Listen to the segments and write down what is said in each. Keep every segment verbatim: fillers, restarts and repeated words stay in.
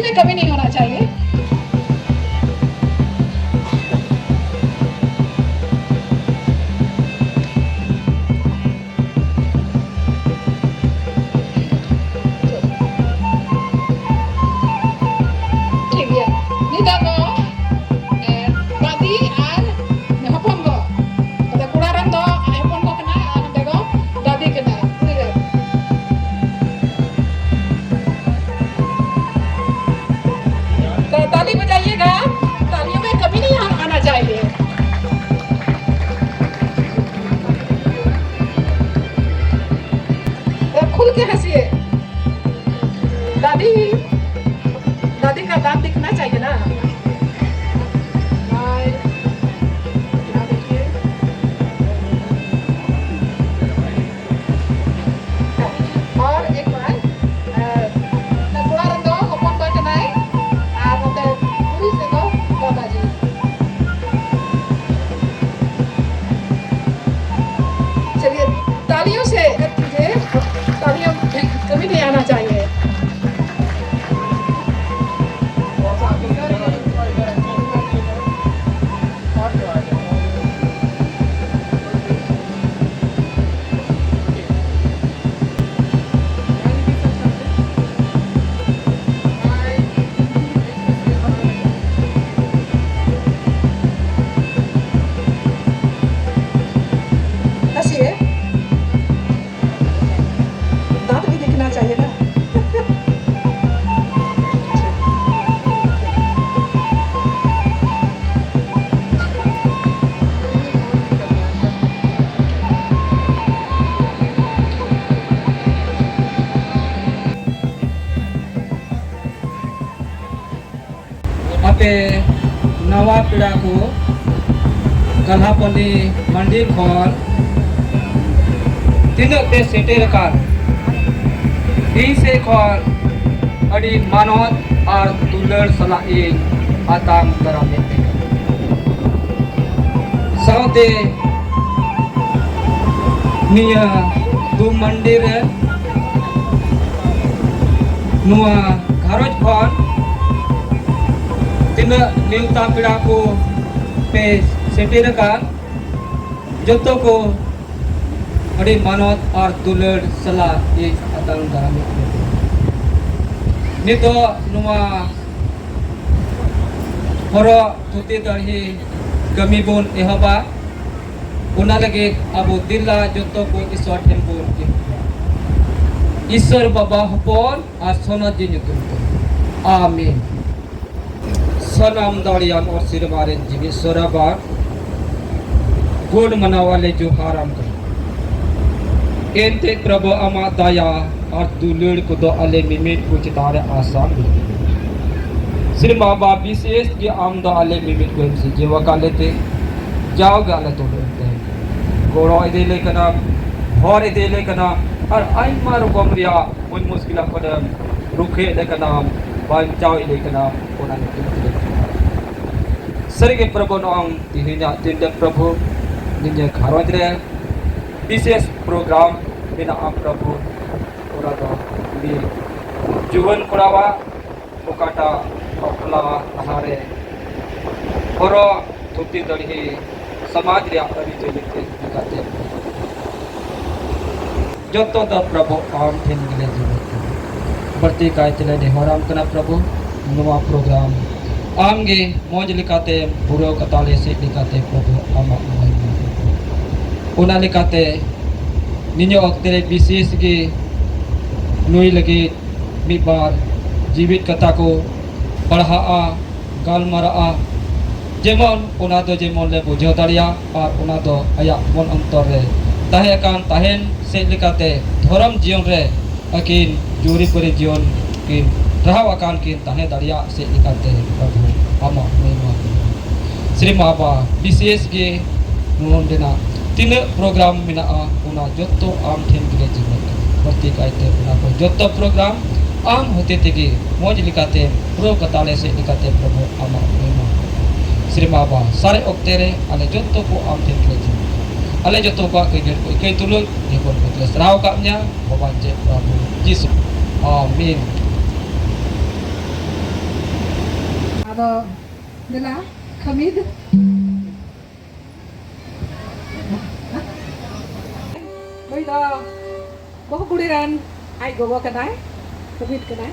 में कमी नहीं होना चाहिए। ᱴᱷᱤᱠ ᱜᱮᱭᱟ᱾ ᱱᱤᱛᱚᱜ ᱫᱚ, ᱮ, ᱫᱟᱫᱤ ᱟᱨ ᱦᱚᱯᱚᱱ ᱜᱚ, ᱱᱚᱛᱮ ᱠᱚᱲᱟ ᱨᱮᱱ ᱫᱚ ᱟᱡ ᱦᱚᱯᱚᱱ ᱜᱚ ᱠᱟᱱᱟᱭ ᱟᱨ ᱱᱚᱛᱮ ᱫᱚ ᱫᱟᱫᱤ ᱠᱟᱱᱟᱭ, ᱠᱩᱲᱤ ᱨᱮᱱ᱾ तो ताली बजाइएगा, तालियों में कमी नहीं आ-, आना चाहिए। तो खुल के हंसिए। दादी, दादी का दांत दिखना चाहिए ना। हाय, यहाँ देखिए। और एक बार, अ, ᱱᱚᱛᱮ ᱠᱚᱲᱟ ᱨᱮᱱ ᱫᱚ ᱦᱚᱯᱚᱱ ᱜᱚ ᱠᱟᱱᱟᱭ, ᱟᱨ ᱱᱚᱛᱮ ᱠᱩᱲᱤ ᱥᱮᱫ ᱫᱚ ᱫᱟᱫᱟ ᱡᱤ᱾ चलिए, तालियों से एक कीजिए, तालियों में कमी नहीं आना चाहिए। हंसिए। दांत भी दिखना चाहिए ना। ᱟᱯᱮ ᱱᱟᱣᱟ ᱯᱮᱲᱟ ᱠᱚ ᱠᱟᱞᱦᱟᱯᱟᱞᱤ ᱢᱟᱱᱰᱤ ᱠᱷᱚᱱ ᱛᱤᱱᱟᱹᱜ ᱯᱮ ᱥᱮᱴᱮᱨ ᱟᱠᱟᱱ, ᱤᱧ ᱥᱮᱫ ᱠᱷᱚᱱ ᱟᱹᱰᱤ ᱢᱟᱱᱚᱛ ᱟᱨ ᱫᱩᱞᱟᱹᱲ ᱥᱟᱞᱟᱜ ᱤᱧ ᱟᱛᱟᱝ ᱫᱟᱨᱟᱢᱮᱫ ᱯᱮᱭᱟ᱾ ᱥᱟᱶᱛᱮ ᱱᱤᱭᱟᱹ ᱫᱩ ᱢᱟᱱᱰᱤ ᱨᱮ ᱱᱚᱣᱟ ᱜᱷᱟᱨᱚᱸᱡᱽ ᱠᱷᱚᱱ ᱛᱤᱱᱟᱹᱜ ᱱᱮᱣᱛᱟ ᱯᱮᱲᱟ ᱠᱚ ᱯᱮ ᱥᱮᱴᱮᱨ ᱟᱠᱟᱱ, ᱡᱚᱛᱚ ᱠᱚ ᱟᱹᱰᱤ ᱢᱟᱱᱚᱛ ᱟᱨ ᱫᱩᱞᱟᱹᱲ ᱥᱟᱞᱟᱜ ᱤᱧ ᱟᱛᱟᱝ ᱫᱟᱨᱟᱢᱮᱫ ᱯᱮᱭᱟ᱾ ᱱᱤᱛᱚᱜ ᱱᱚᱣᱟ ᱦᱚᱨᱚᱜ ᱫᱷᱩᱛᱤ ᱫᱟᱹᱲᱦᱤ ᱠᱟᱹᱢᱤ ᱵᱚᱱ ᱮᱦᱚᱵᱟ᱾ ᱚᱱᱟ ᱞᱟᱹᱜᱤᱫ ᱟᱵᱚ ᱫᱮᱞᱟ ᱡᱚᱛᱚ ᱠᱚ ᱤᱥᱚᱨ ᱴᱷᱮᱱ ᱵᱚᱱ ᱤᱥᱚᱨ ᱵᱟᱵᱟ, ᱦᱚᱯᱚᱱ ᱟᱨ ᱥᱚᱱᱚᱛ ᱡᱤ ᱧᱩᱛᱩᱢ ᱛᱮ᱾ ᱟᱢᱤᱱ᱾ ᱥᱟᱱᱟᱢ ᱫᱟᱲᱮᱭᱟᱱ ᱟᱨ ᱥᱮᱨᱢᱟ ᱨᱮᱱ ᱡᱤᱣᱤ ᱥᱚᱨᱟᱵᱟ, ᱜᱩᱱ ᱢᱟᱱᱟᱣ ᱟᱞᱮ ᱡᱚᱦᱟᱨᱟᱢ ᱠᱟᱱᱟ᱾ ᱮᱱᱛᱮ ᱯᱨᱚᱵᱷᱩ, ᱟᱢᱟᱜ ᱫᱟᱭᱟ ᱟᱨ ᱫᱩᱞᱟᱹᱲ ᱠᱚᱫᱚ ᱟᱞᱮ ᱢᱤᱢᱤᱫ ᱠᱚ ᱪᱮᱛᱟᱱ ᱨᱮ ᱟᱥᱟ ᱢᱮᱱᱟᱜᱼᱟ᱾ ᱥᱮᱨᱢᱟ ᱵᱟᱵᱟ, ᱵᱤᱥᱮᱥ ᱜᱮ ᱟᱢ ᱫᱚ ᱟᱞᱮ ᱢᱤᱢᱤᱫ ᱠᱚ ᱮᱢ ᱥᱤᱨᱡᱟᱹᱣ ᱟᱠᱟᱫ ᱞᱮᱛᱮ, ᱡᱟᱣᱜᱮ ᱟᱞᱮ ᱛᱩᱞᱩᱡ ᱛᱮ ᱜᱚᱲᱚ ᱤᱫᱤ ᱞᱮ ᱠᱟᱱᱟᱢ, ᱦᱚᱨ ᱤᱫᱤ ᱞᱮ ᱠᱟᱱᱟᱢ, ᱟᱨ ᱟᱭᱢᱟ ᱨᱚᱠᱚᱢ ᱨᱮᱭᱟᱜ ᱢᱩᱡᱽ ᱢᱩᱥᱠᱤᱞᱟᱜ ᱠᱷᱚᱱᱮᱢ ᱨᱩᱠᱷᱤᱭᱟᱹ ᱞᱮ ᱠᱟᱱᱟᱢ, ᱵᱟᱧᱪᱟᱣ ᱤᱫᱤ ᱠᱟᱱᱟᱢ, ᱚᱱᱟ ᱧᱩᱛᱩᱢ ᱛᱮ᱾ ᱥᱟᱹᱨᱤᱜᱮ ᱯᱨᱚᱵᱷᱩ, ᱱᱚᱜᱼᱚᱭ ᱛᱮᱦᱮᱧᱟᱜ ᱫᱤᱱ ᱨᱮ ᱯᱨᱚᱵᱷᱩ, ᱱᱤᱡᱮ ᱜᱷᱟᱨᱚᱸᱡᱽ ᱨᱮ ᱵᱤᱥᱮᱥ ᱯᱨᱳᱜᱨᱟᱢ ᱢᱮᱱᱟᱜᱼᱟ ᱯᱨᱚᱵᱷᱩ, ᱚᱱᱟ ᱫᱚ ᱢᱤᱫ ᱡᱩᱣᱟᱹᱱ ᱠᱚᱲᱟᱣᱟᱜ ᱚᱠᱟᱴᱟᱜ ᱵᱟᱯᱞᱟ ᱞᱟᱦᱟᱨᱮ ᱦᱚᱨᱚᱜ ᱫᱷᱩᱛᱤ ᱫᱟᱹᱲᱦᱤ ᱥᱚᱢᱟᱡᱽ ᱨᱮᱭᱟᱜ ᱟᱹᱨᱤᱪᱟᱹᱞᱤ ᱛᱮ ᱤᱫᱤ ᱠᱟᱛᱮ ᱡᱚᱛᱚ ᱫᱚ ᱯᱨᱚᱵᱷᱩ ᱟᱢ ᱴᱷᱮᱱ ᱜᱮᱞᱮ ᱡᱤᱣᱮᱫ ᱠᱟᱱᱟ᱾ ᱵᱟᱹᱲᱛᱤ ᱠᱟᱭᱛᱮᱞᱮ ᱱᱮᱦᱚᱨᱟᱢ ᱠᱟᱱᱟ ᱯᱨᱚᱵᱷᱩ, ᱱᱚᱣᱟ ᱯᱨᱳᱜᱨᱟᱢ ᱟᱢ ᱜᱮ ᱢᱚᱡᱽ ᱞᱮᱠᱟᱛᱮ ᱯᱩᱨᱟᱹᱣ ᱠᱟᱛᱟ ᱞᱮ ᱥᱮᱫ ᱞᱮᱠᱟᱛᱮ ᱯᱨᱚᱵᱷᱩ ᱟᱢᱟᱜ ᱢᱚᱦᱤᱢᱟ᱾ ᱚᱱᱟ ᱞᱮᱠᱟᱛᱮ ᱱᱤᱭᱟᱹ ᱚᱠᱛᱮ ᱨᱮ ᱵᱤᱥᱮᱥ ᱜᱮ ᱱᱩᱭ ᱞᱟᱹᱜᱤᱫ ᱢᱤᱫ ᱵᱟᱨ ᱡᱤᱣᱤᱫ ᱠᱟᱛᱷᱟ ᱠᱚ ᱯᱟᱲᱦᱟᱜᱼᱟ, ᱜᱟᱞᱢᱟᱨᱟᱜᱼᱟ, ᱡᱮᱢᱚᱱ ᱚᱱᱟ ᱫᱚ ᱡᱮᱢᱚᱱ ᱞᱮ ᱵᱩᱡᱷᱟᱹᱣ ᱫᱟᱲᱮᱭᱟᱜ ᱟᱨ ᱚᱱᱟ ᱫᱚ ᱟᱭᱟᱜ ᱢᱚᱱ ᱚᱱᱛᱚᱨ ᱨᱮ ᱛᱟᱦᱮᱸ ᱠᱟᱱ ᱛᱟᱦᱮᱱ ᱥᱮᱫ ᱞᱮᱠᱟᱛᱮ ᱫᱷᱚᱨᱚᱢ ᱡᱤᱭᱚᱱ ᱨᱮ ᱟᱹᱠᱤᱱ ᱡᱩᱨᱤᱯᱟᱹᱨᱤ ᱡᱤᱭᱚᱱ ᱠᱤᱱ ᱴᱟᱨᱦᱟᱣ ᱟᱠᱟᱱ ᱠᱤᱱ ᱛᱟᱦᱮᱸ ᱫᱟᱲᱮᱭᱟᱜ ᱥᱮᱫ ᱞᱮᱠᱟᱛᱮ ᱯᱨᱚᱵᱷᱩ ᱟᱢᱟᱜ ᱢᱚᱦᱤᱢᱟ ᱦᱩᱭᱩᱜᱼᱟ᱾ ᱥᱨᱤ ᱢᱟᱦᱟᱵᱟ, ᱵᱤᱥᱮᱥ ᱜᱮ ᱱᱚᱰᱮᱱᱟᱜ ᱛᱤᱱᱟᱹᱜ ᱯᱨᱳᱜᱨᱟᱢ ᱢᱮᱱᱟᱜᱼᱟ, ᱚᱱᱟ ᱡᱚᱛᱚ ᱟᱢ ᱴᱷᱮᱱ ᱜᱮᱞᱮ ᱡᱤᱢᱟᱹᱜ ᱠᱟᱱᱟ᱾ ᱵᱟᱹᱲᱛᱤ ᱠᱟᱭᱛᱮ ᱚᱱᱟ ᱠᱚ ᱡᱚᱛᱚ ᱯᱨᱳᱜᱨᱟᱢ ᱟᱢ ᱦᱚᱛᱮ ᱛᱮᱜᱮ ᱢᱚᱡᱽ ᱞᱮᱠᱟᱛᱮ ᱯᱩᱨᱟᱹᱣ ᱠᱟᱛᱟ ᱞᱮ ᱥᱮᱫ ᱞᱮᱠᱟᱛᱮ ᱯᱨᱚᱵᱷᱩ ᱟᱢᱟᱜ ᱢᱚᱦᱤᱢᱟ᱾ ᱥᱨᱤ ᱢᱟᱦᱟᱵᱟ, ᱥᱟᱨᱮᱡ ᱚᱠᱛᱮ ᱨᱮ ᱟᱞᱮ ᱡᱚᱛᱚ ᱠᱚ ᱟᱢ ᱴᱷᱮᱱ ᱜᱮᱞᱮ ᱡᱤᱢᱟᱹᱜ ᱠᱟᱱᱟ᱾ ᱟᱞᱮ ᱡᱚᱛᱚ ᱠᱚᱣᱟᱜ ᱠᱟᱹᱭᱡᱟᱹᱨ ᱠᱚ ᱤᱠᱟᱹᱭ ᱛᱩᱞᱩᱡ ᱱᱤᱭᱟᱹ ᱠᱚ ᱞᱮ ᱥᱟᱨᱦᱟᱣ ᱠᱟᱜ ᱢᱮᱭᱟ, ᱵᱟᱵᱟ ᱪᱮᱫ ᱯᱨᱚᱵᱷᱩ ᱡᱤᱥᱩ᱾ ᱟᱢᱤᱱ᱾ ᱟᱫᱚ ᱫᱮᱞᱟ, ᱠᱷᱟᱢᱤᱫ᱾ ᱱᱩᱭ ᱫᱚ ᱵᱟᱹᱦᱩ ᱠᱩᱲᱤ ᱨᱮᱱ ᱟᱡ ᱜᱚᱜᱚ ᱠᱟᱱᱟᱭ, ᱠᱷᱟᱢᱤᱫ ᱠᱟᱱᱟᱭ᱾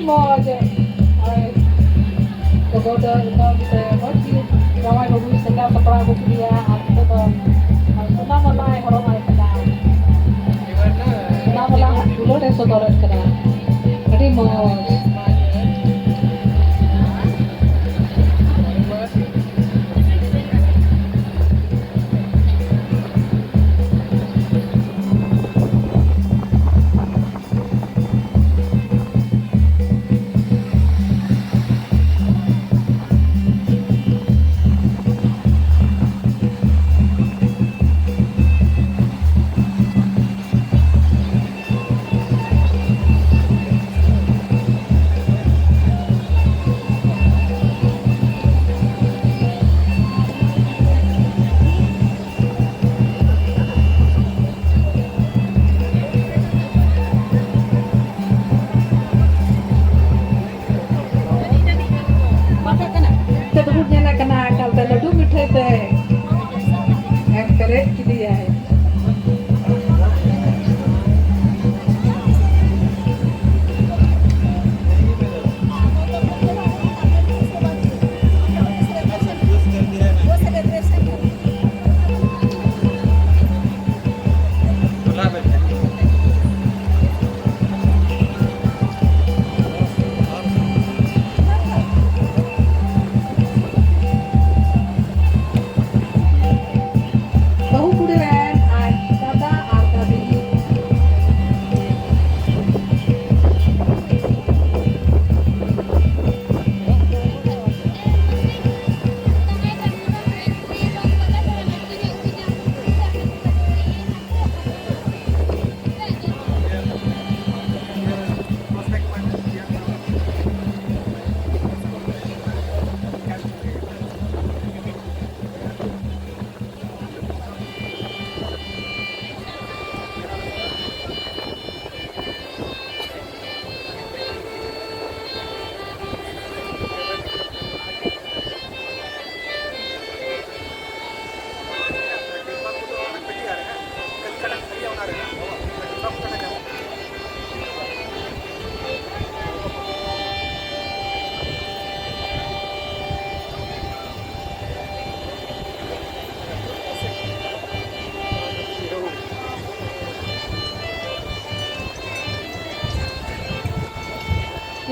ᱡᱮ ᱱᱚᱜᱼᱚᱭ ᱜᱚᱜᱚ ᱫᱚ ᱮᱠᱫᱚᱢ ᱥᱮ ᱢᱚᱡᱽ ᱜᱮ ᱡᱟᱶᱟᱭ ᱵᱟᱹᱵᱩᱭ ᱥᱟᱡᱟᱣ ᱥᱟᱯᱲᱟᱣ ᱟᱹᱜᱩ ᱠᱮᱫᱮᱭᱟ, ᱟᱨ ᱱᱤᱛᱚᱜ ᱫᱚ ᱥᱚᱱᱟ ᱢᱟᱞᱟᱭ ᱦᱚᱨᱚᱜ ᱟᱭ ᱠᱟᱱᱟ᱾ ᱥᱚᱱᱟ ᱢᱟᱞᱟ ᱫᱩᱞᱟᱹᱲ ᱮ ᱥᱚᱫᱚᱨᱮᱫ ᱠᱟᱱᱟ᱾ ᱟᱹᱰᱤ ᱢᱚᱡᱽ᱾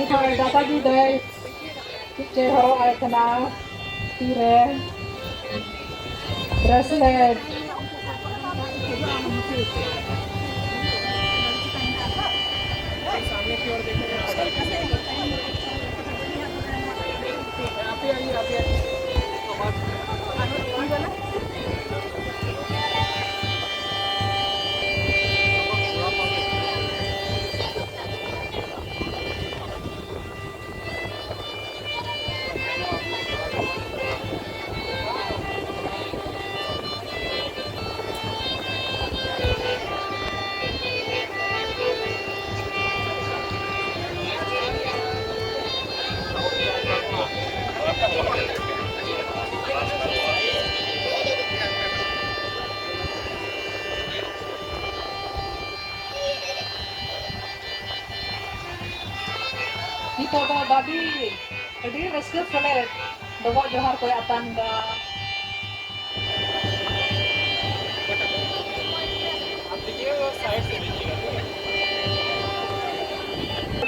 ᱦᱳᱭ, ᱫᱟᱫᱟ ᱡᱤ ᱫᱚᱭ ᱪᱮᱫ ᱪᱚᱭ ᱦᱚᱨᱚᱜ ᱟᱭ ᱠᱟᱱᱟ ᱛᱤᱨᱮ, bracelet᱾ ᱱᱤᱛᱚᱜ ᱫᱚ ᱫᱟᱫᱤ ᱟᱹᱰᱤ ᱨᱟᱹᱥᱠᱟᱹ ᱥᱮᱞᱮᱫ ᱰᱚᱵᱚᱜ ᱡᱚᱦᱟᱨ ᱠᱚᱭ ᱟᱛᱟᱝ ᱫᱟ᱾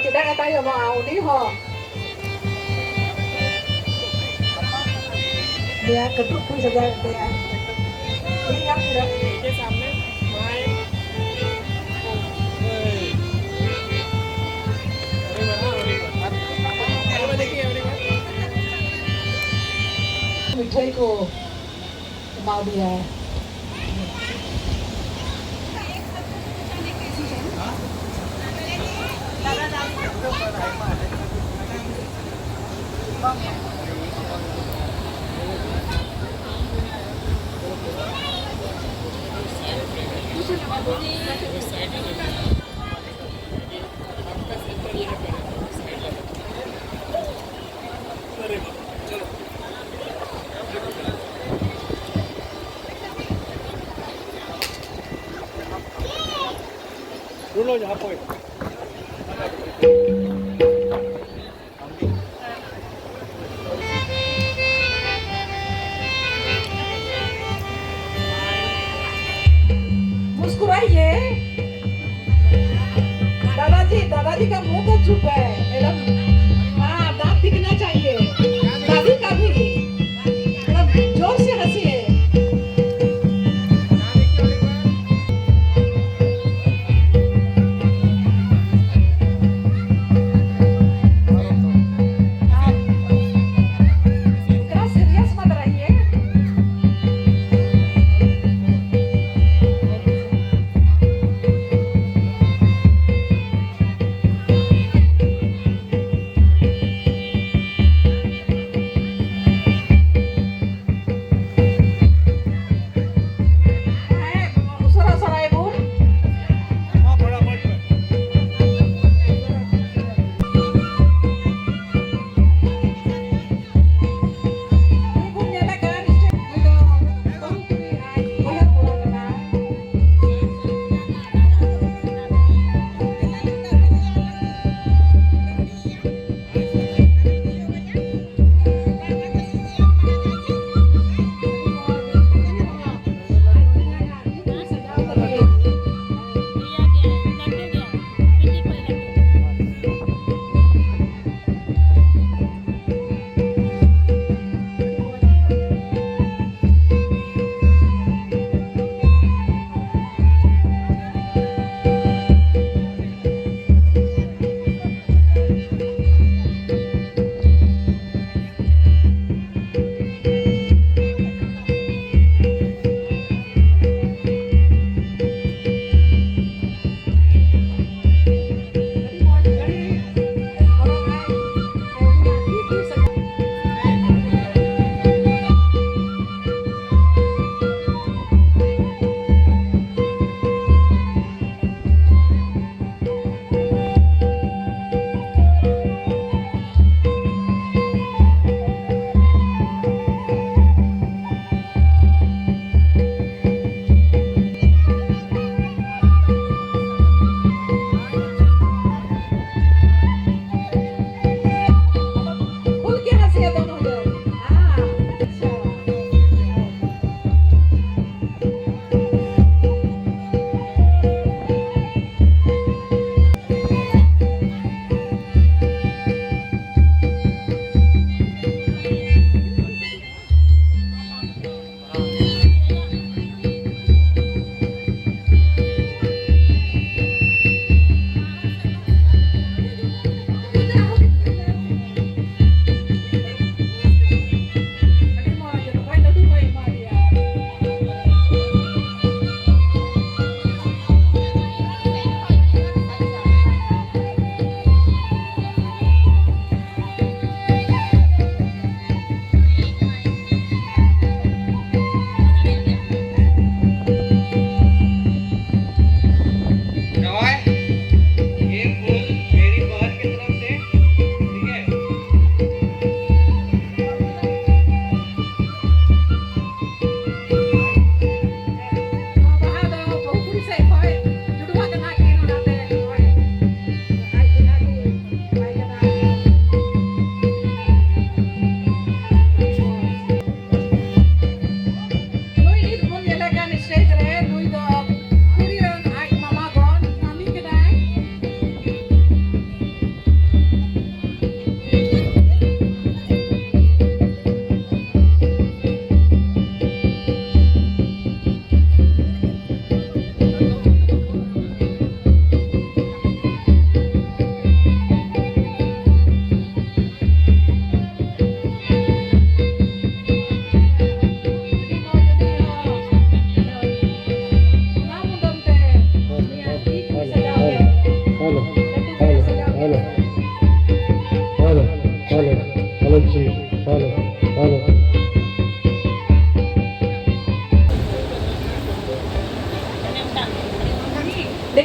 ᱪᱮᱫᱟᱜ ᱮ ᱛᱟᱭᱚᱢᱚᱜᱼᱟ ᱩᱱᱤ ᱦᱚᱸ? ᱫᱮᱭᱟ ᱠᱟᱹᱴᱩᱵ ᱠᱚᱧ ᱥᱟᱡᱟᱣᱮᱫ ᱛᱟᱭᱟ᱾ ᱩᱱᱤ ᱧᱟᱢ ᱠᱮᱫᱟ᱾ ᱢᱤᱴᱷᱟᱹᱭ ᱠᱚ ᱮᱢᱟᱫᱮᱭᱟ᱾ मुस्कुराइए। दादाजी, दादाजी का मुंह तो छुपा है। हाँ, दांत दिखना चाहिए। दादी का भी। थोड़ा जोर से हंसिए। इतना सीरियस मत रहिए।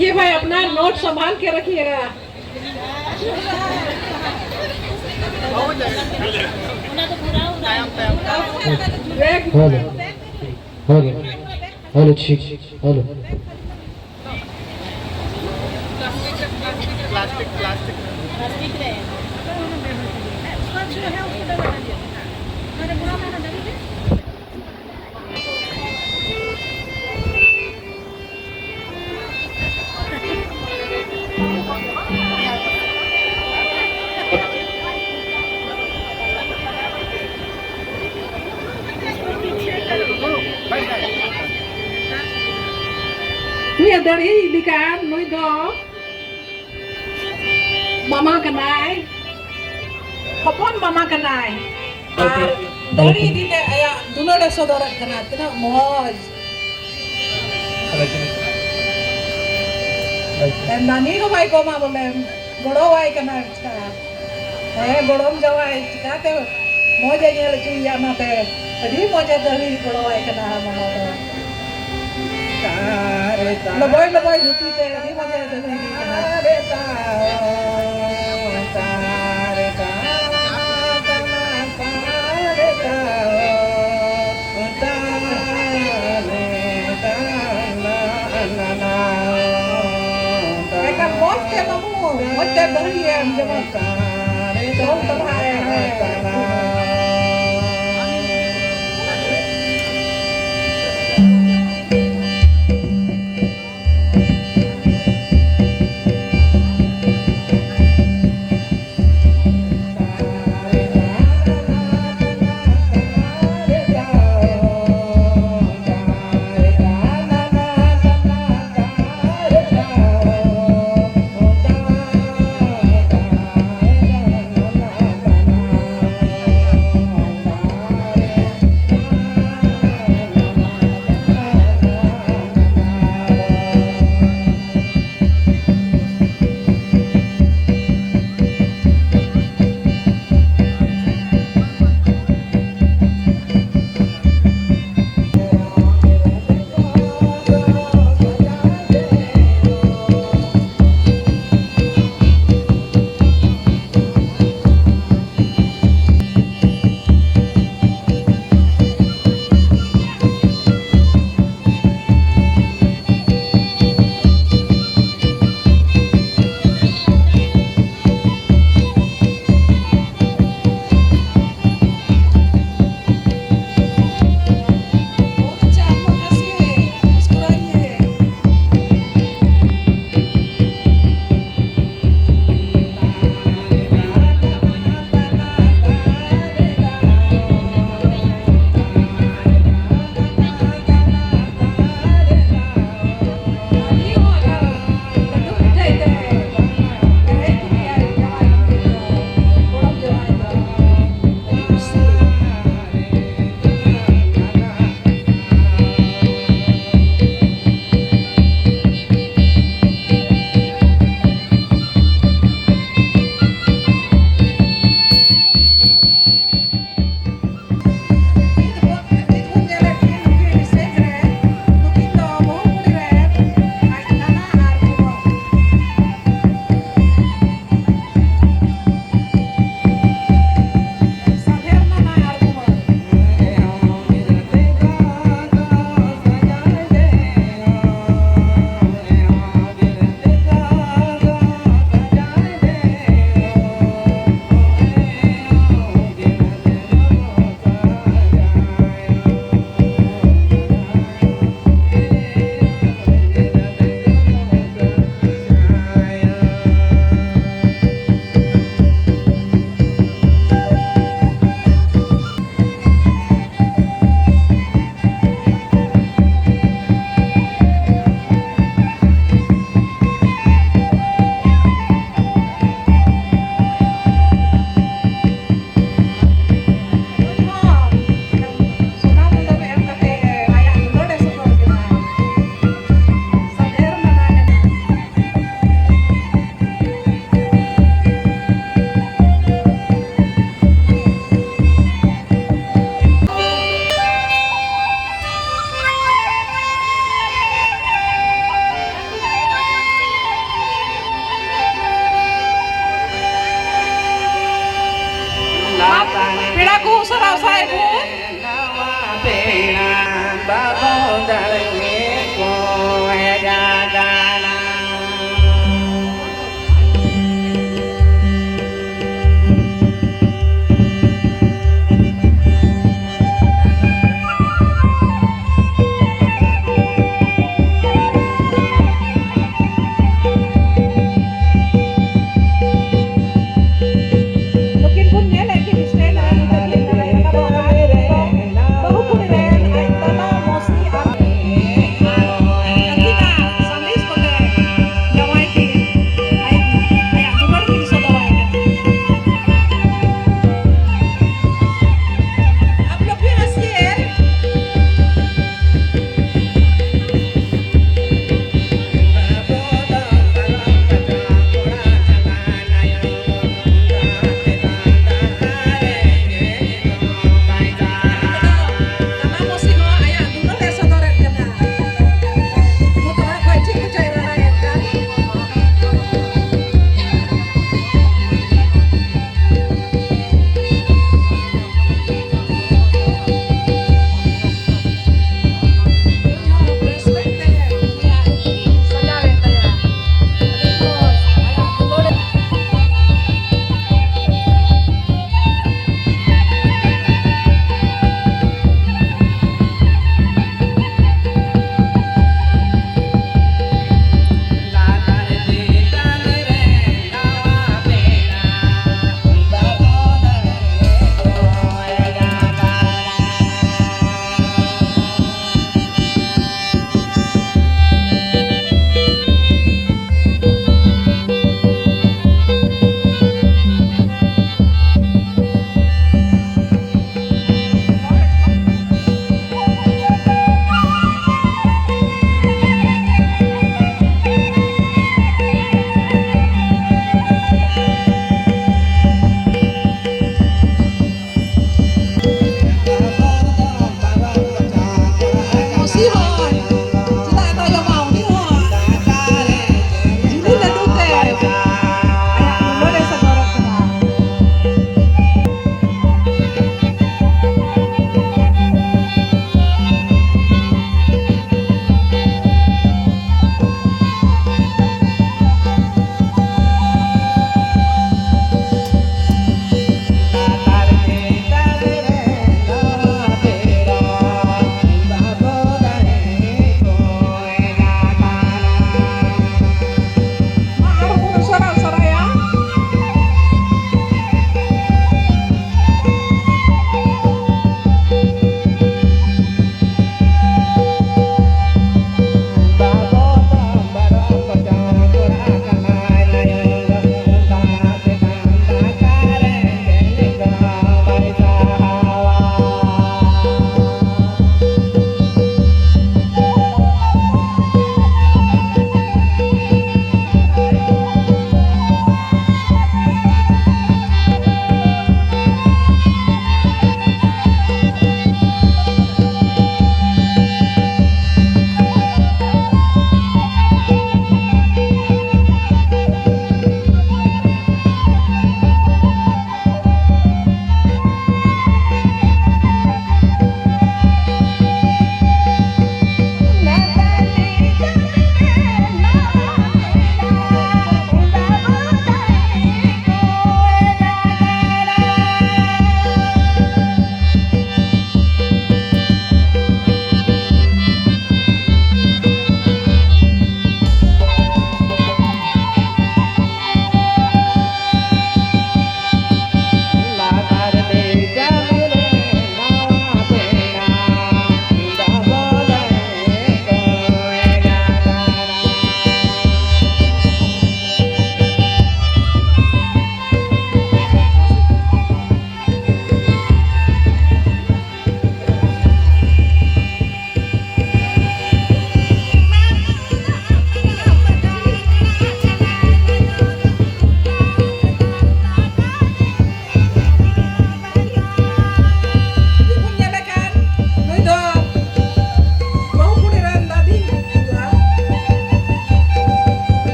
ये भाई, अपना नोट संभाल के रखिएगा। हेलो, हेलो, हेलो, ठीक, हेलो। Plastic, plastic. ᱱᱩᱭ ᱫᱟᱲᱮ ᱤᱫᱤ ᱠᱟᱱ ᱱᱩᱭ ᱫᱚ ᱢᱟᱢᱟ ᱠᱟᱱᱟᱭ, ᱦᱚᱯᱚᱱ ᱢᱟᱢᱟ ᱠᱟᱱᱟᱭ᱾ ᱟᱨ ᱫᱟᱲᱮ ᱤᱫᱤ ᱛᱮ ᱟᱭᱟᱜ ᱫᱩᱞᱟᱹᱲ ᱮ ᱥᱚᱫᱚᱨᱮᱫ ᱠᱟᱱᱟ᱾ ᱛᱤᱱᱟᱹᱜ ᱢᱚᱡᱽ᱾ ᱢᱮᱱᱫᱟ ᱱᱤᱭᱟᱹ ᱦᱚᱸ ᱵᱟᱭ ᱠᱚᱢᱟ ᱵᱚᱞᱮ, ᱜᱚᱲᱚᱣᱟᱭ ᱠᱟᱱᱟ᱾ ᱟᱪᱪᱷᱟ᱾ ᱦᱮᱸ, ᱜᱚᱲᱚᱢ ᱡᱟᱶᱟᱭ ᱪᱤᱠᱟᱛᱮ ᱢᱚᱡᱽ ᱮ ᱧᱮᱞ ᱦᱚᱪᱚᱭᱮᱭᱟ, ᱚᱱᱟᱛᱮ ᱟᱹᱰᱤ ᱢᱚᱡᱽ ᱮ ᱫᱟᱹᱲᱤ ᱜᱚᱲᱚᱣᱟᱭ ᱠᱟᱱᱟ ᱢᱟᱢᱟ ᱫᱚ᱾ ᱞᱚᱵᱚᱭ ᱞᱚᱵᱚᱭ ᱫᱷᱩᱛᱤ ᱛᱮ ᱟᱹᱰᱤ ᱢᱚᱡᱽ ᱮ ᱫᱟᱹᱲᱤ ᱠᱟᱱᱟ᱾ ᱮᱱᱠᱷᱟᱱ ᱢᱚᱡᱽ ᱛᱮ ᱵᱟᱹᱵᱩ, ᱢᱚᱡᱽ ᱛᱮ ᱫᱟᱹᱲᱤᱭᱮᱢ ᱡᱮᱢᱚᱱ᱾ ᱫᱚᱝ ᱛᱟᱵᱚᱱ ᱦᱟᱭ ᱦᱟᱭ᱾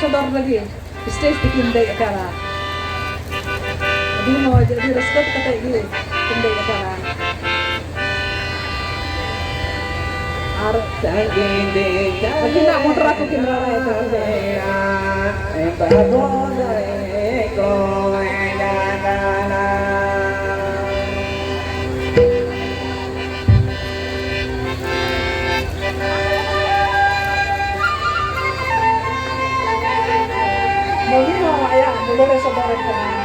ᱥᱚᱫᱚᱨ ᱞᱟᱹᱜᱤᱫ ᱥᱴᱮᱡ ᱛᱮᱠᱤᱱ ᱫᱮᱡ ᱟᱠᱟᱱᱟ᱾ ᱟᱹᱰᱤ ᱢᱚᱡᱽ, ᱟᱹᱰᱤ ᱨᱟᱹᱥᱠᱟᱹ ᱠᱟᱛᱮ ᱜᱮ ᱠᱤᱱ ᱫᱮᱡ ᱟᱠᱟᱱᱟ᱾ ᱟᱨ ᱟᱹᱠᱤᱱᱟᱜ ᱢᱚᱴᱨᱟ ᱠᱚᱠᱤᱱ ᱨᱟᱲᱟᱭᱮᱫᱟ᱾ ᱢᱚᱱᱤ ᱦᱚᱸ ᱟᱭᱟᱜ ᱫᱩᱞᱟᱹᱲ ᱮ ᱥᱚᱫᱚᱨᱮᱫ ᱠᱟᱱᱟ᱾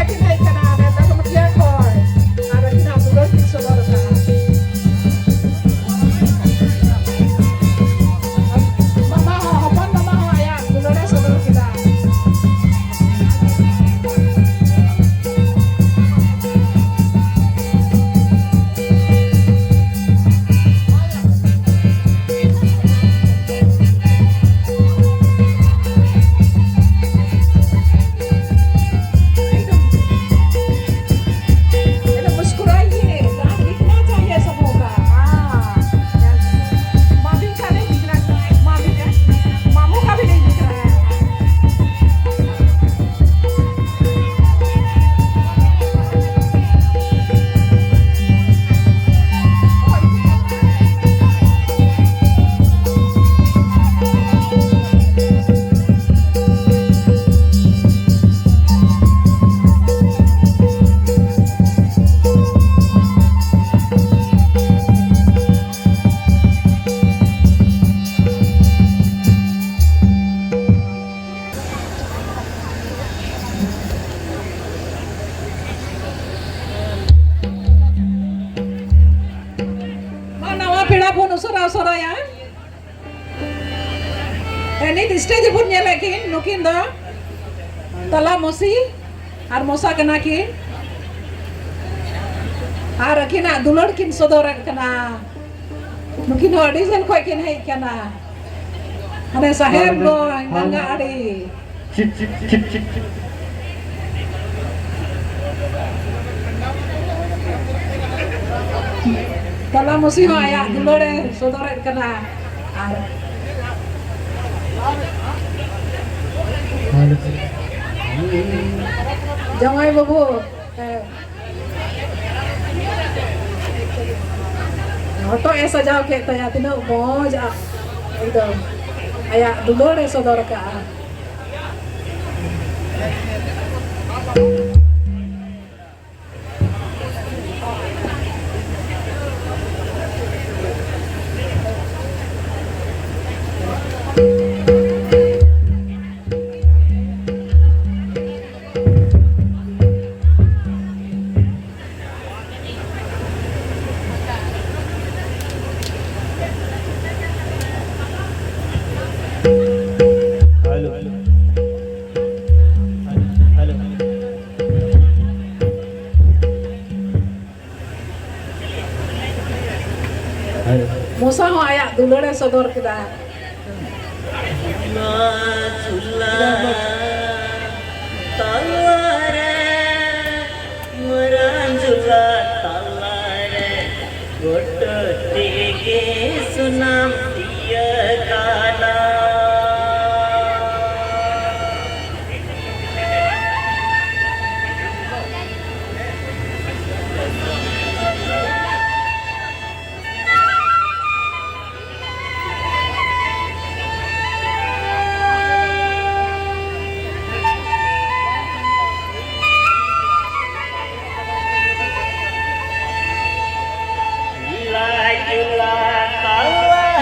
ᱠᱤᱱ ᱦᱮᱡ ᱠᱟᱱᱟ ᱱᱮᱛᱟᱨ ᱫᱚ ᱢᱟᱹᱴᱷᱤᱭᱟ ᱠᱷᱚᱱ, ᱟᱨ ᱟᱹᱠᱤᱱᱟᱜ ᱫᱩᱞᱟᱹᱲ ᱠᱤᱱ ᱥᱚᱫᱚᱨ ᱠᱟᱜᱼᱟ᱾ ᱢᱟᱢᱟ ᱦᱚᱸ, ᱦᱚᱯᱚᱱ ᱢᱟᱢᱟ ᱦᱚᱸ ᱟᱭᱟᱜ ᱫᱩᱞᱟᱹᱲᱮ ᱥᱚᱫᱚᱨ ᱠᱮᱫᱟ᱾ एकदम मुस्कुराइए, गाल दिखना चाहिए सबों का। हाँ। मामी का नहीं दिख रहा है, मामी का, मामू का भी नहीं दिख रहा है। ᱢᱟ, ᱱᱟᱣᱟ ᱯᱮᱲᱟ ᱵᱚᱱ ᱩᱥᱟᱹᱨᱟ ᱩᱥᱟᱹᱨᱟᱭᱟ᱾ ᱮ, ᱱᱤᱛ stage ᱨᱮᱵᱚᱱ ᱧᱮᱞᱮᱫ ᱠᱤᱱ, ᱱᱩᱠᱤᱱ ᱫᱚ ᱛᱟᱞᱟ ᱢᱚᱥᱤ ᱟᱨ ᱢᱚᱥᱟ ᱠᱟᱱᱟ ᱠᱤᱱ᱾ ᱟᱨ ᱟᱹᱠᱤᱱᱟᱜ ᱫᱩᱞᱟᱹᱲ ᱠᱤᱱ ᱥᱚᱫᱚᱨᱮᱫ ᱠᱟᱱᱟ᱾ ᱱᱩᱠᱤᱱ ᱦᱚᱸ ᱟᱹᱰᱤ ᱡᱷᱟᱹᱞ ᱠᱷᱚᱱ ᱠᱤᱱ ᱦᱮᱡ ᱠᱟᱱᱟ᱾ ᱦᱟᱱᱮ ᱥᱟᱦᱮᱵᱽᱜᱚᱸᱡᱽ, ᱜᱟᱝᱜᱟ ᱟᱲᱮ᱾ ᱛᱟᱞᱟ ᱢᱟᱹᱥᱤ ᱦᱚᱸ ᱟᱭᱟᱜ ᱫᱩᱞᱟᱹᱲᱮ ᱥᱚᱫᱚᱨᱮᱫ ᱠᱟᱱᱟ᱾ ᱟᱨ ᱡᱟᱶᱟᱭ ᱵᱟᱹᱵᱩ, ᱮ, ᱦᱚᱴᱚᱜ ᱮ ᱥᱟᱡᱟᱣ ᱠᱮᱫ ᱛᱟᱭᱟ, ᱛᱤᱱᱟᱹᱜ ᱢᱚᱡᱽ ᱟ-, ᱮᱠᱫᱚᱢ ᱟᱭᱟᱜ ᱫᱩᱞᱟᱹᱲ ᱮ ᱥᱚᱫᱚᱨ ᱠᱟᱜᱼᱟ᱾ ᱢᱚᱥᱟ ᱦᱚᱸ ᱟᱭᱟᱜ ᱫᱩᱞᱟᱹᱲᱮ ᱥᱚᱫᱚᱨ ᱠᱮᱫᱟ᱾ ᱢᱟ ᱪᱩᱞᱟ ᱛᱟᱞᱟᱨᱮ, ᱢᱟᱨᱟᱝ ᱪᱩᱞᱟ ᱛᱟᱞᱟᱨᱮ, ᱜᱚᱴᱚ ᱛᱮᱜᱮ ᱥᱩᱱᱟᱢ ᱤᱭᱟᱹ ᱠᱟᱱᱟ᱾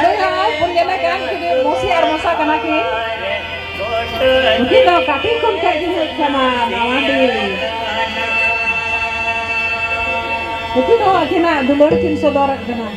ᱵᱚᱭᱦᱟ, ᱵᱚᱱ ᱧᱮᱞᱮ ᱠᱟᱱ ᱠᱤᱱ ᱢᱚᱥᱤ ᱟᱨ ᱢᱚᱥᱟ ᱠᱟᱱᱟ ᱠᱤᱱ᱾ ᱱᱩᱠᱤᱱ ᱫᱚ ᱠᱟᱹᱴᱤᱡ ᱠᱷᱚᱱ ᱠᱷᱟᱡ ᱠᱤᱱ ᱦᱮᱡ ᱠᱟᱱᱟ ᱱᱟᱣᱟ ᱰᱤᱦ᱾ ᱱᱩᱠᱤᱱ ᱦᱚᱸ ᱟᱹᱠᱤᱱᱟᱜ ᱫᱩᱞᱟᱹᱲ ᱠᱤᱱ ᱥᱚᱫᱚᱨᱮᱫ ᱠᱟᱱᱟ᱾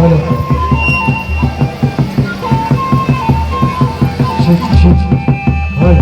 ᱴᱷᱤᱠ, ᱴᱷᱤᱠ᱾ ᱦᱳᱭ᱾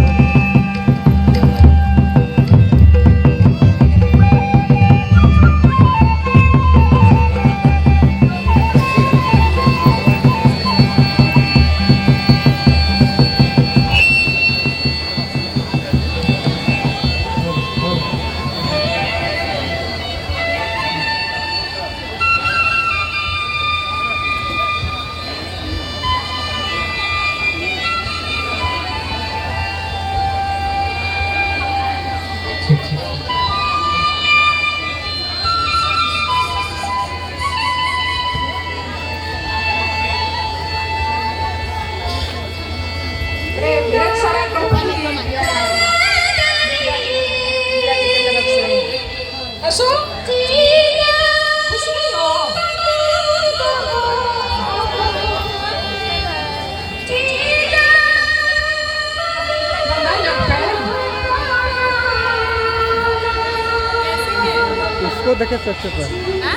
उसको देखे सबसे पहले। हाँ?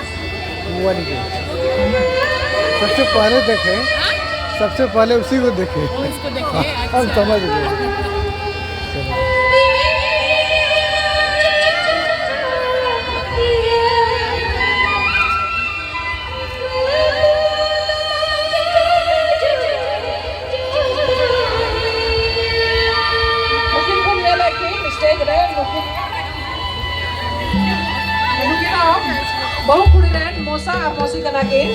वो वाली को। सबसे पहले देखे। हाँ? सबसे पहले उसी को देखे। वो इसको देखे, हम अच्छा। समझ गए। चलो। ᱱᱩᱠᱤᱱ ᱵᱚᱱ ᱧᱮᱞᱮᱫ ᱠᱤᱱ stage ᱨᱮ, ᱱᱩᱠᱤᱱ, ᱱᱩᱠᱤᱱ ᱦᱚᱸ ᱵᱟᱹᱦᱩ ᱠᱩᱲᱤ ᱨᱮᱱ ᱢᱚᱥᱟ ᱟᱨ ᱢᱚᱥᱤ ᱠᱟᱱᱟ ᱠᱤᱱ᱾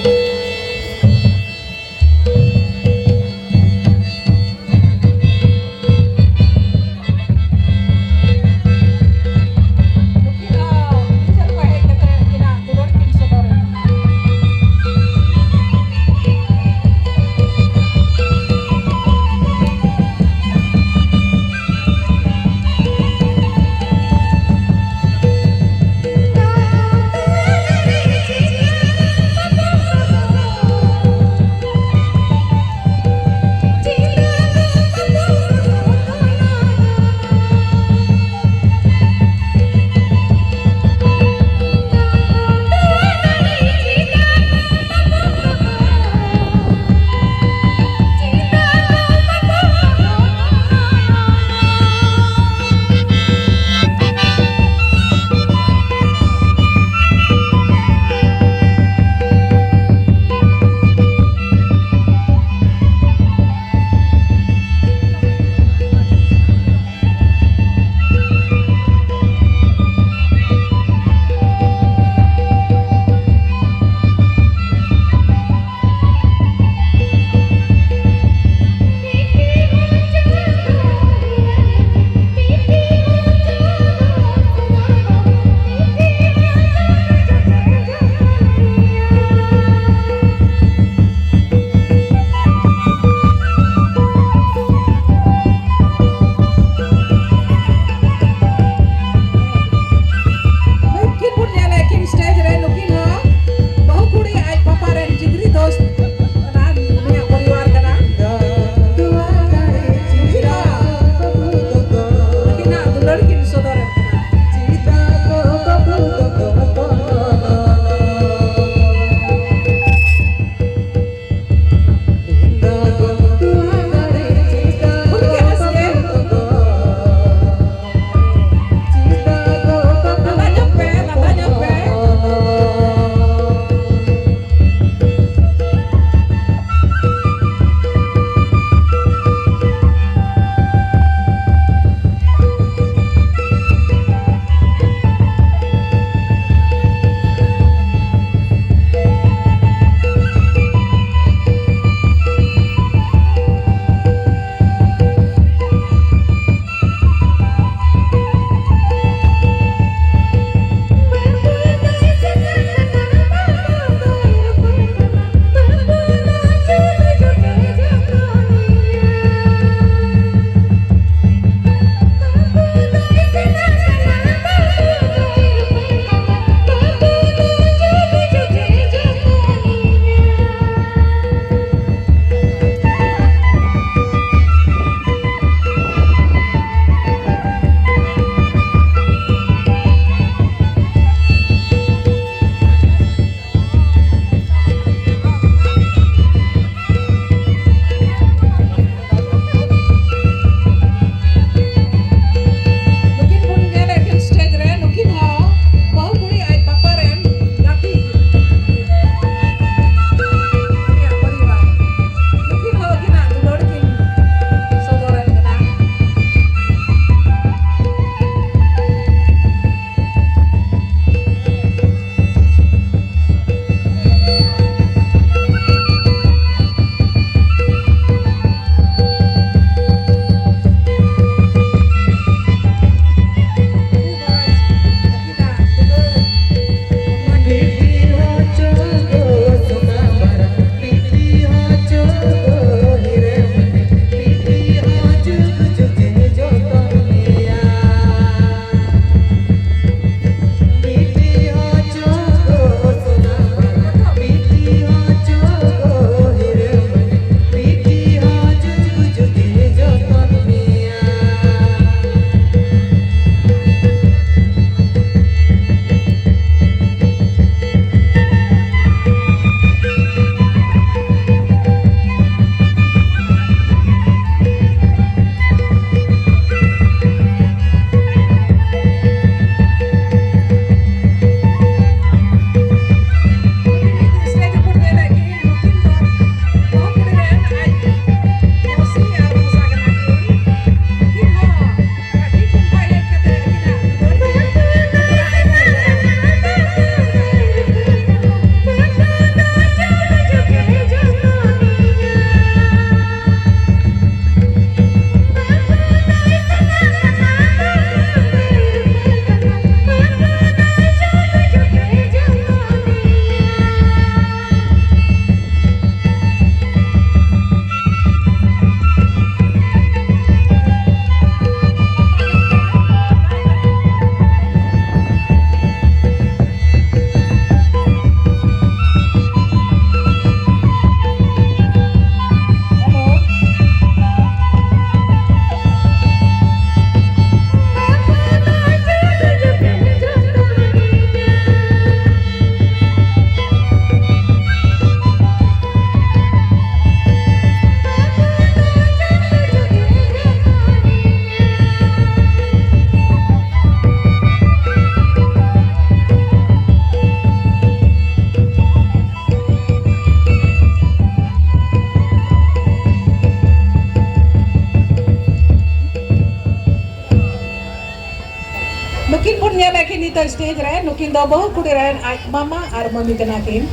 ᱥᱴᱮᱡ ᱨᱮ ᱱᱩᱠᱤᱱ ᱫᱚ ᱵᱟᱹᱦᱩ ᱠᱩᱲᱤ ᱨᱮᱱ ᱟᱡ ᱢᱟᱢᱟ ᱟᱨ ᱢᱟᱹᱢᱤ ᱠᱟᱱᱟ ᱠᱤᱱ᱾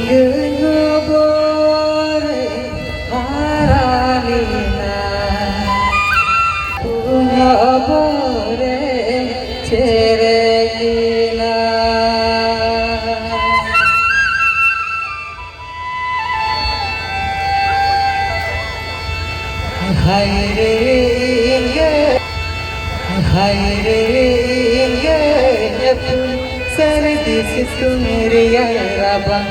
ᱤᱧ ᱦᱚᱵᱚᱨᱮ ᱦᱟᱨᱟ ᱞᱮᱱᱟ, ᱩᱱ ᱦᱚᱵᱚᱨᱮ ᱪᱮᱨᱮᱡ ᱞᱮᱱᱟ᱾ ᱦᱟᱭ ᱨᱮ ᱤᱧ ᱜᱮ, ᱦᱟᱭ ᱨᱮ ᱤᱧ ᱜᱮ ᱧᱩᱛᱩᱢ, ᱥᱟᱹᱨᱫᱤ ᱥᱤᱛᱩᱝ ᱨᱮᱭᱟᱲ ᱨᱟᱵᱟᱝ,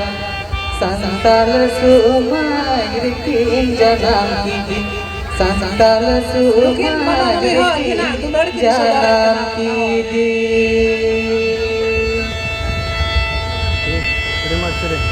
ᱥᱟᱱᱛᱟᱞ ᱥᱚᱢᱟᱡᱽ ᱨᱮᱠᱤᱱ ᱡᱟᱱᱟᱢ ᱠᱤᱫᱤᱧ, ᱥᱟᱱᱛᱟᱞ ᱱᱩᱠᱤᱱ ᱢᱟᱢᱟ ᱥᱚᱢᱟᱡᱽ ᱢᱟᱹᱢᱤ ᱦᱚᱸ ᱨᱮᱠᱤᱱ ᱩᱱᱠᱤᱱᱟᱜ ᱫᱩᱞᱟᱹᱲ ᱠᱤᱱ ᱥᱚᱫᱚᱨ ᱡᱟᱱᱟᱢ ᱟᱠᱟᱫᱟ᱾ ᱠᱤᱫᱤᱧ᱾ ᱟᱹᱰᱤ ᱢᱚᱡᱽ ᱥᱮᱨᱮᱧ᱾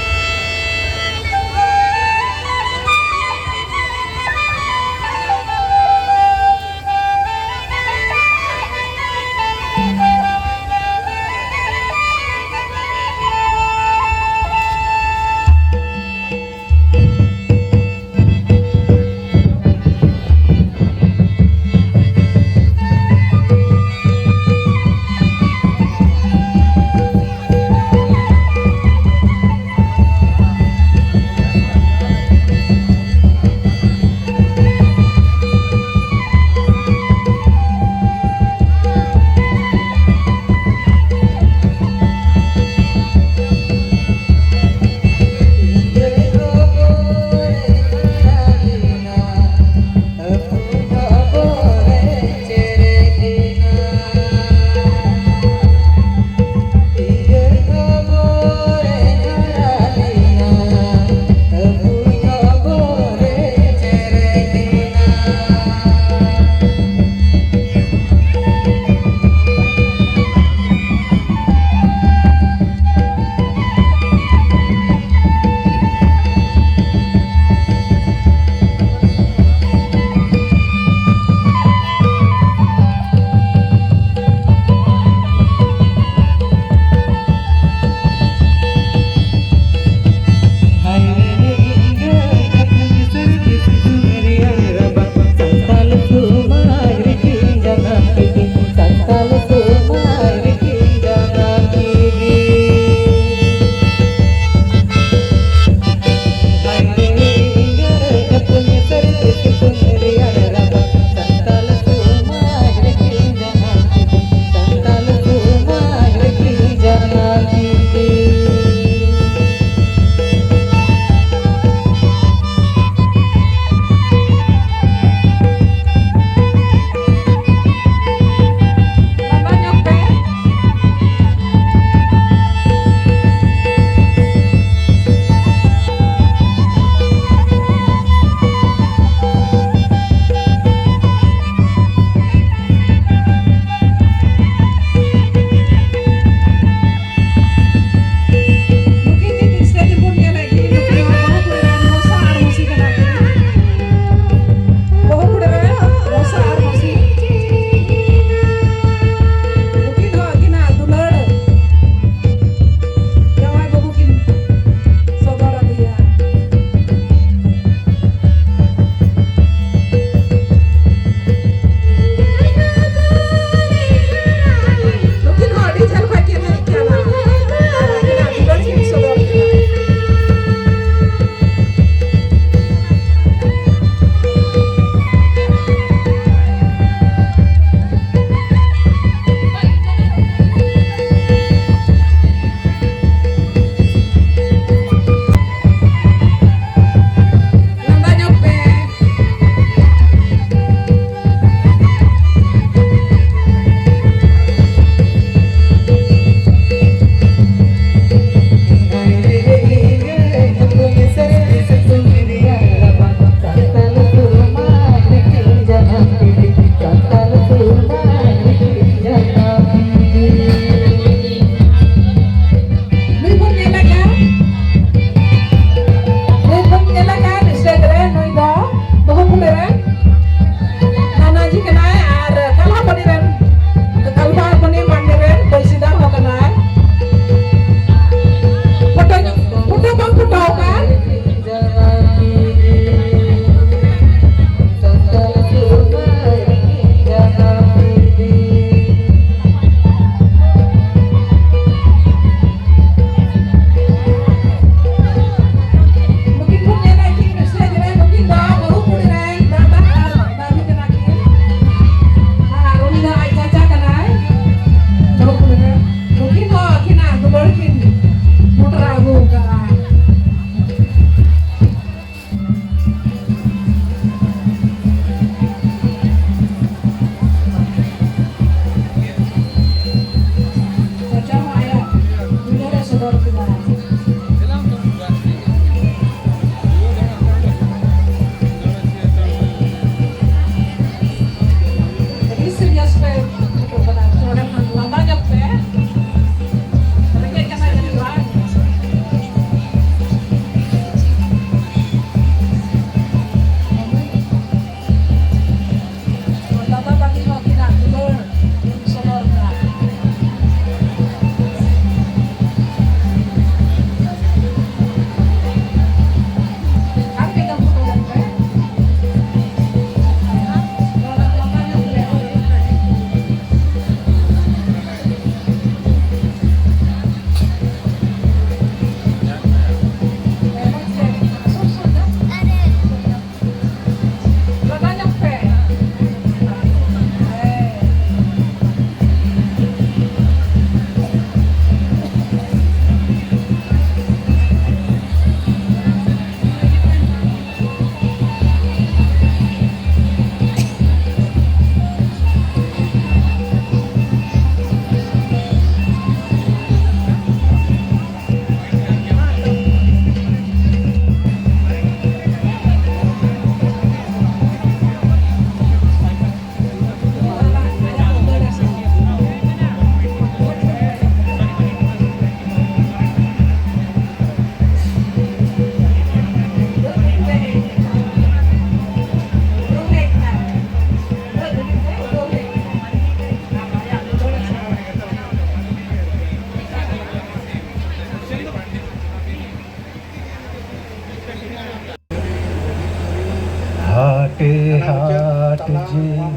ᱦᱟᱴ ᱡᱮ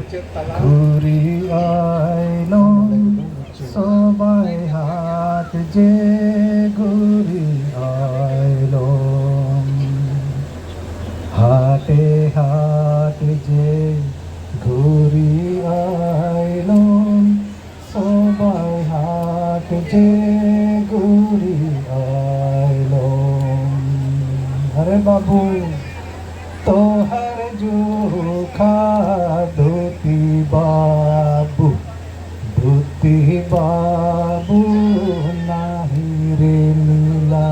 ᱜᱷᱩᱨᱤ ᱟᱭᱞᱚᱢ, ᱥᱚᱵᱟᱭ ᱦᱟᱴ ᱡᱮ ᱜᱷᱩᱨᱤ ᱟᱭᱞᱚᱢ, ᱦᱟᱴᱮ ᱦᱟᱴ ᱡᱮ ᱜᱷᱩᱨᱤ ᱟᱭᱞᱚᱢ, ᱥᱚᱵᱟᱭ ᱦᱟᱴ ᱡᱮ ᱜᱷᱩᱨᱤ ᱟᱭᱞᱚᱢ᱾ ᱟᱨᱮ ᱵᱟᱹᱵᱩ, ᱛᱚᱦᱟᱨ ᱡᱩᱠᱷᱟ ᱫᱷᱩᱛᱤ ᱵᱟᱹᱵᱩ, ᱫᱷᱩᱛᱤ ᱵᱟᱹᱵᱩ ᱱᱟᱦᱤ ᱨᱮ ᱢᱤᱞᱟ᱾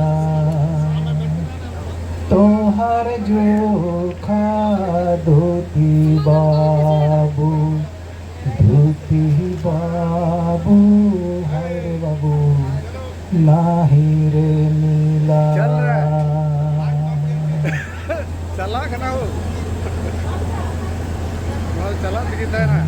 ᱛᱚᱦᱟᱨ ᱡᱩᱠᱷᱟ ᱫᱷᱩᱛᱤ ᱵᱟᱹᱵᱩ, ᱫᱷᱩᱛᱤ ᱵᱟᱹᱵᱩ, ᱦᱟᱭ ᱨᱮ ᱵᱟᱹᱵᱩ, ᱱᱟᱦᱤ ᱨᱮ ᱢᱤᱞᱟ᱾ ᱪᱟᱞᱟᱜ ᱠᱟᱱᱟ ᱦᱳ᱾ ᱱᱚᱣᱟ ᱪᱟᱞᱟᱜ ᱛᱮᱜᱮ ᱛᱟᱦᱮᱱᱟ᱾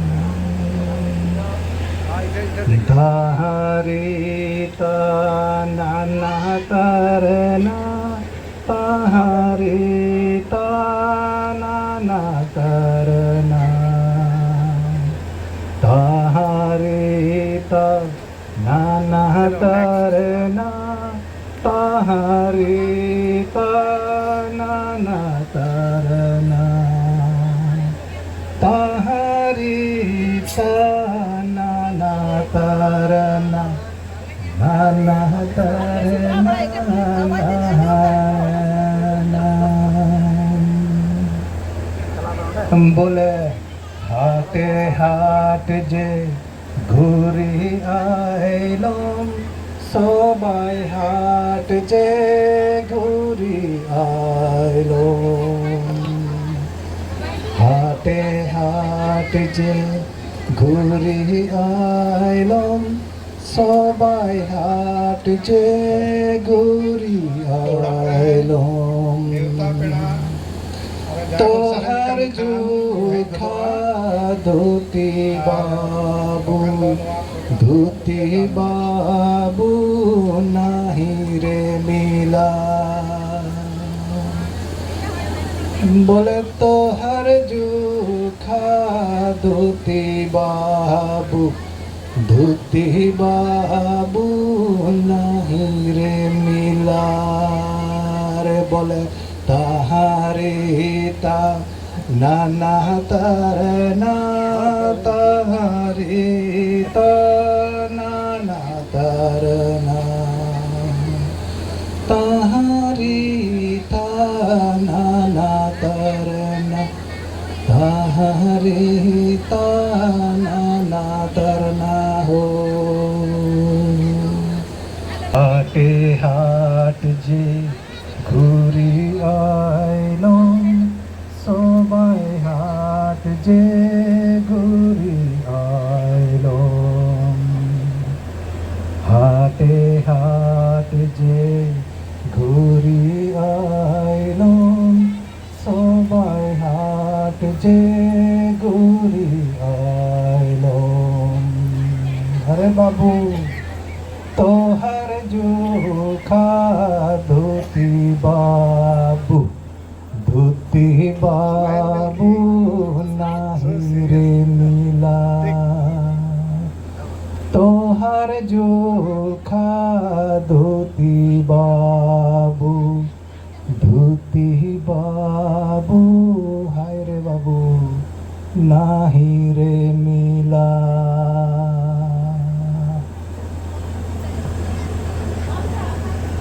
ᱟᱡ ᱴᱷᱮᱡ ᱴᱷᱮᱡ ᱛᱮᱜᱮ᱾ ᱫᱷᱟᱨᱤ ᱛᱟ ᱱᱟᱱᱟ ᱛᱟᱨᱱᱟ, ᱛᱟᱦᱟᱨᱤ ᱛᱟ ᱱᱟᱱᱟ ᱛᱟᱨᱱᱟ, ᱛᱟᱦᱟᱨᱤ ᱛᱟ ᱱᱟᱱᱟ ᱛᱟᱨᱱᱟ, ᱛᱟᱦᱟᱨᱤ ᱛᱟ ᱱᱟᱱᱟ ᱛᱟᱨᱱᱟ, ᱛᱟᱦᱟᱨᱤ ᱛᱟ ᱱᱟᱱᱟ ᱛᱟᱨᱱᱟ, ᱱᱟᱱᱟ ᱛᱟᱨᱱᱟ, ᱱᱟᱱᱟ᱾ ᱵᱚᱞᱮ ᱦᱟᱴᱮ ᱦᱟᱴ ᱡᱮ ᱜᱷᱩᱨᱤ ᱟᱭᱞᱚᱢ, ᱥᱚᱵᱟᱭ ᱦᱟᱴ ᱡᱮ ᱜᱷᱩᱨᱤ ᱟᱭᱞᱚᱢ, ᱦᱟᱴᱮ ᱦᱟᱴ ᱡᱮ ᱜᱷᱩᱨᱤ ᱟᱭᱞᱚᱢ, ᱥᱚᱵᱟᱭ ᱦᱟᱴ ᱡᱮ ᱜᱷᱩᱨᱤ ᱟᱭᱞᱚᱢ᱾ ᱛᱚᱦᱟᱨ ᱡᱩᱠᱷᱟ ᱫᱷᱩᱛᱤ ᱵᱟᱹᱵᱩ, ᱫᱷᱩᱛᱤ ᱵᱟᱹᱵᱩ ᱱᱟᱦᱤ ᱨᱮ ᱢᱤᱞᱟ᱾ ᱵᱚᱞᱮ ᱛᱚᱦᱟᱨ ᱡᱩ धोती बाबू, धोती बाबू, नहीं रे मिला रे। बोले, तहारी ता नाना तरना, तहारी ता नाना तरना, तहारी ता नाना तरना, तहारी ता नाना तरना हो। हाटे हाट जे घुरी आइलोम, सोबाई हाट जे घुरी आइलोम। हाटे हाट जे घुरी आइलोम, सोबाई हाट जे घुरी आइलोम। अरे बाबू, तोहर जोखा धोती बाबू, धोती बाबू, नाही रे मिला। तोहर जोखा धोती बाबू, धोती बाबू, हाय रे बाबू, नाही